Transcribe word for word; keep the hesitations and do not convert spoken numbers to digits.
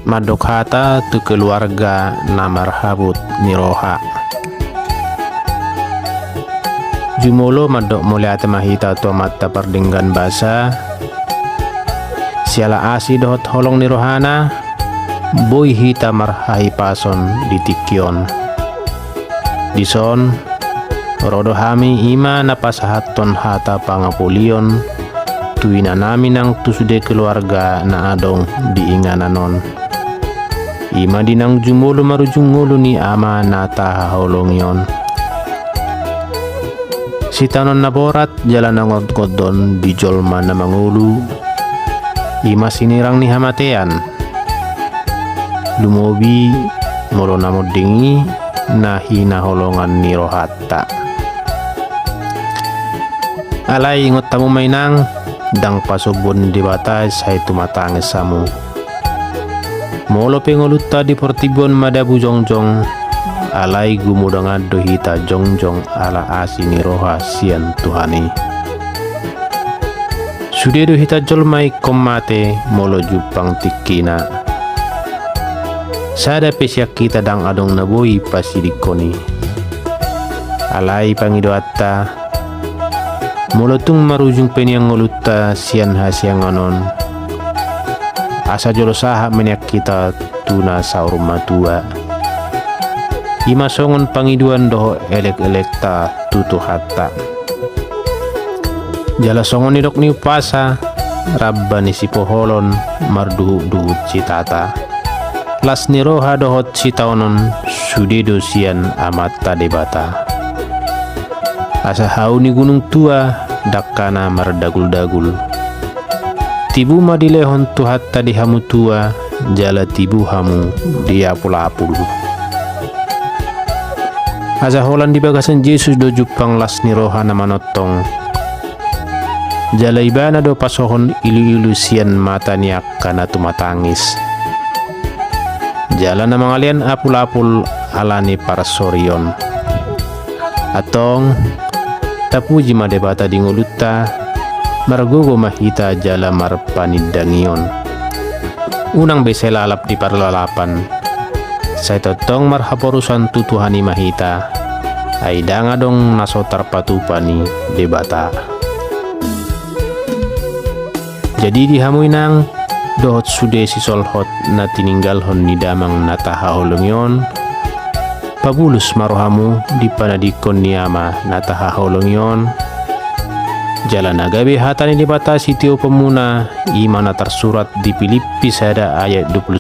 Mandok hata tu keluarga na marhabot ni roha. Jumolo mandok mauliate ma hita tu Amanta pardenggan basa, siala asi dohot holong ni rohana, boi hita marhahipason di tingki on. Dison, ro do hami i ma na pasahathon hata pangapulion tu inanami nang tu sude keluarga na adong di inganan on. I ma di nang jumolo marujung ngolu ni ama na tahaholongi on. Sitaonon na borat jala na ngotngoton di jolma na mangolu, i ma sinirang ni hamatean. Lumobi molo na monding i na hinaholongan ni rohanta. Alai ingot hamu ma inang, ndang pasombuon ni Debata sai tumatangis hamu. Molo pe ngolunta di portibi on madabu jongjong, alai gumodangan do hita jongjong ala asi ni roha sian Tuhan i. Sude do hita jolma ingkon mate molo jumpang tingkina. Sada pe sian hita ndang adong na boi pasidingkon i. Alai pangidoanta, molo tung marujung pe nian ngolunta sian hasiangan on, asa jolo sahat ma nian hita tu na saur matua. I ma songon pangidoan dohot elek-elekta tu Tuhanta. Jala songon nidok ni umpasa, ramba ni sipoholon marduhut-duhut sitata. Las ni roha dohot sitaonon sude do sian Amanta Debata. Asa hau ni gunung tua, dangkana mardagul-dagul. Tibu ma dilehon Tuhanta di hamu tua, jala tibu hamu diapul-apul. Asa holan di bagasan Jesus do jumpang las ni roha na manongtong. Jala Ibana do pasohon ilu-ilu sian mata ni angka na tumatangis. Jala na mangalean apul-apul ala ni parsorion. Antong, tapuji ma Debata di ngolunta, margogo ma hita jala marpanindangion. Unang be sai lalap di parlalapan. Sai tongtong marhaporusan tu Tuhan i ma hita, ai ndang adong na so tarpatupa ni Debata. Jadi di hamu inang, dohot sude sisolhot na tininggalhon ni damang na tahaholongi on, pabulus ma rohamu di panadingkon ni ama na tahaholongi on, jala na gabe hata ni Debata sitioponmuna, i ma na tarsurat di Pilippi sada ayat dua pulu